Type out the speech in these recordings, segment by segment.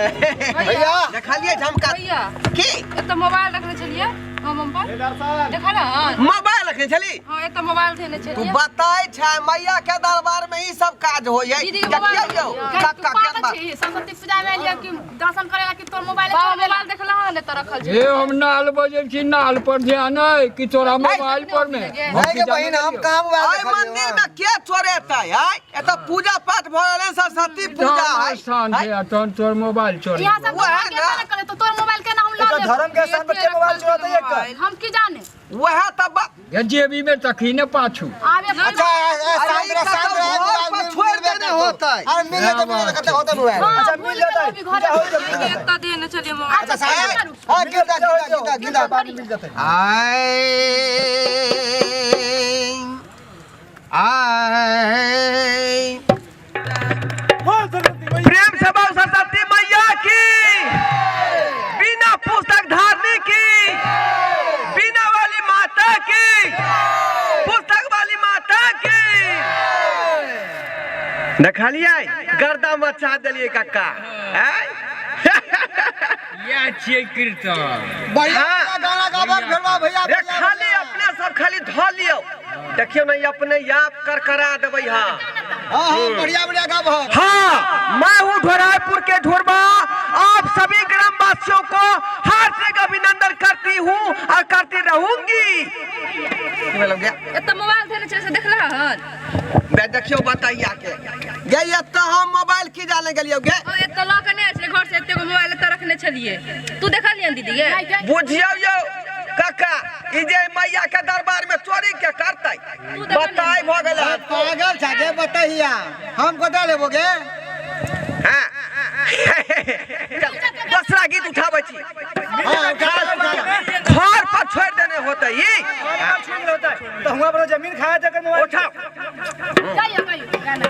भैया देखलिए झमका भैया की एतऽ मोबाइल रखने छलियै हम पर देखा ना। मोबाइल रखने छली। हाँ, एतऽ मोबाइल थेने तू छलियै। बताय छै मैया के दरबार में ई सब काज होय है। दीदी के मोबाइल देखियौ यौ देखियौ। कक्का तू के पागल बात छी? सरस्वती पूजा में एलियै कि दर्शन करे ला कि तोर मोबाइल बाबा चोर मोबाइल देखला हन एतऽ रखल छै। हे, हम नाल बजै छी, नाल पर ध्यान अइ कि तोरा मोबाइल पर मे? नहीं के बहिन, हम कहाँ मोबाइल आइ देखलियौ मंदिर हँ? में के चोरेतै आइ? एतऽ पूजा पाठ भऽ रहलै, सरस्वती पूजा है। स्थान छै आ तहन तोर मोबाइल चोरी। यहाँ सब वएह के ना। ना करे तो तोर मोबाइल केना हम लऽ एकर लेब? धर्म के स्थान पर के मोबाइल चोराते एक? हम की जाने। वएह तऽ बात। हे, जेबी में तखी ने पाछू। आबे। अच्छा, अरे शांत ई रह, शांत कतौ रह, घर मोबाइल पर मिल- छोड़ि मिलबे देने करतौ। होतै। अरे मिल जेतै, मिल जेतै, कते होतै मोबाइल? अच्छा, मिल जेतै, पूजा होई तऽ मिल जेतै। एतऽ देने छलियै मोबाइल। अच्छा, शांत रह। हाँ, गिरदा गिरदा गिरदा गिरदा। बाद में मिल जेतै। आय आय बोल सरस्वती मैया। प्रेम से बाबू सरस्वती मैया की, बिना पुस्तक धारने की, बिना वाली माता की, पुस्तक वाली माता की। देखलियै, गर्दा मचा देलियै कक्का आय? इएह छियै कीर्तन। बढ़िया। हाँ। गाना गाबक भेलवा भैया। रे बढ़िया, खाली बढ़िया। अपने सब खाली धो लियौ, देखियौ ने अपने आप करकरा देबै। हाँ हाँ हाँ, बढ़िया बढ़िया गाबक। हाँ, मैं हूँ ढोरायपुर के ढोरबा, आप सभी ग्रामवासियों को हार्दिक अभिनंदन करती हूँ और करती रहूंगी। एतऽ मोबाइल थेने छलियै से देखला हन? बे देखियो, बताइया के गे, एतऽ हम मोबाइल की जाने गेलियो गे? ओ एतऽ लऽ के नहि आयल छलै घर से, एते गो मोबाइल एतऽ रखने छलियै। तू देखलियन दीदी गे? बुझियौ यौ काका, ई जे मैया के दरबार में चोरी के करतै, बताइ भऽ गेलै। अरे पागल छा गे बतैया, हम कतऽ लेबो गे? हाँ, चल, दोसरा गीत उठाबै छी। हाँ, उठा ले, उठा ले। घर पर छोड़ि देने होतै ई। तो हुआ पर जमीन खाया जगह मोबाइल। उठाओ। गाइयो गाइयो गाना।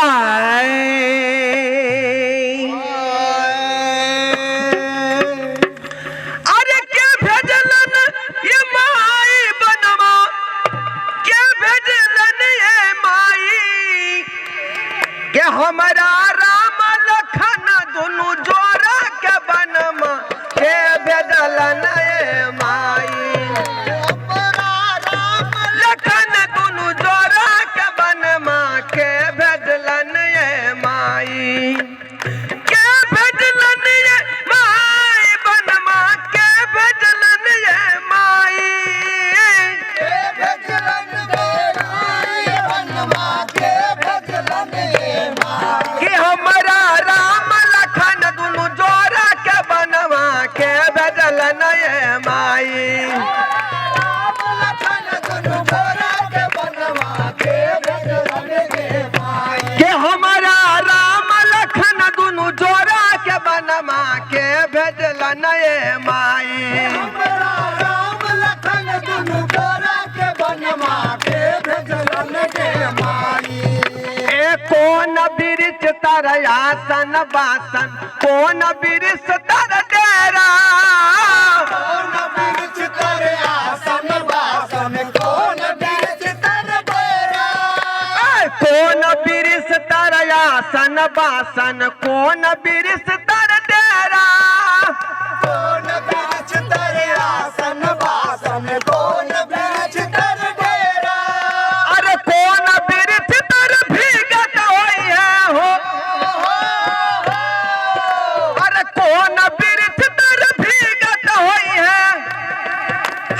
आय अरे के भेजलन ये माई बनवा, के भेजलन ये माई के हमरा राम लखन दुनु जोड़ा के बनवा, के भेजलन ये माई? हमरा राम लखन दुनु जोड़ा के बनवा, के भेजलन ये माई? के भेजलन ये माई बनवा, के भेजलन ये माई? के भेजलन गे माई बनवा, के भेजलन गे माई? कि हमरा राम लखन दुनु जोड़ा के बनवा, के भेजलन ये माई? राम लखन दुनु गोरा के बनवा, के भेजलन गे माई? के हमारा राम लखन दुनु जोड़ा के बनवा, के भेजलन ये माई? हमरा राम लखन दुनु गोरा के बनवा, के भेजलन गे माई? ए कोन बिरिच तर आसन बासन, कोन बिरिच तर डेरा, कौन बिरछ तर आसन बासन, कौन बिरछ तर बेरा, ए कोन बिरिच तर आसन बासन, कोन बिरिच तर डेरा, कौन बिरछ तर आसन बासन, कौन बिरछ तर डेरा, अरे कोन बिरिच तर भीगत होई है हो, अरे कोन बिरिच तर भीगत होई है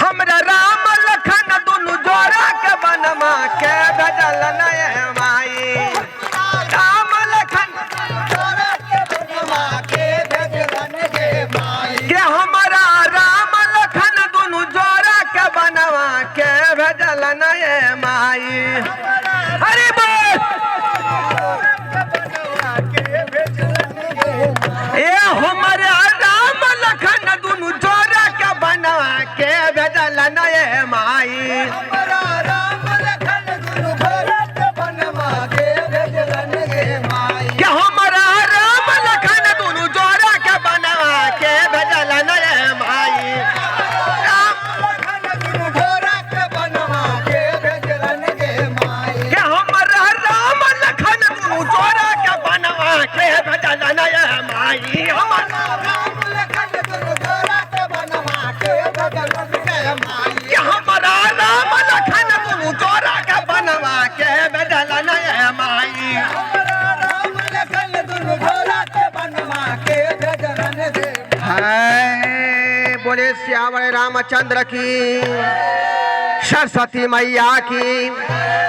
हमरा राम लखन दुनु जोड़ा के बनवा, के भेजल नय माई? राम लखन गोरा के बनवा, के भेजलन गे माई? के हमारा राम लखन दुनु जोड़ा के बनवा, के भेजल नय माई? अरे बोल। ए हमारे राम लखन दुनु जोड़ा के बनवा, के भेजल नय माई? हमरा राम लखन दुनु गोरा के बनवा, के भेजलन गे माई? के हमारा राम लखन दुनु जोड़ा के बनवा, के भेजल नय माई? राम लखन दुनु गोरा के बनवा, के भेजलन गे माई? के हमारा राम लखन दुनु जोड़ा के बनवा, के भेजल माई। हमारा राम लखन दुनु गोरा के बनवा के भेजलन गे माई। कि हमारा राम लखन दुनु चोरा के बनवा के भेजलन ये माई। हमरा राम लखन दुनु गोरा के बनवा के भेजलन गे है बोले श्यावर रामचंद्र की, सरस्वती मैया की।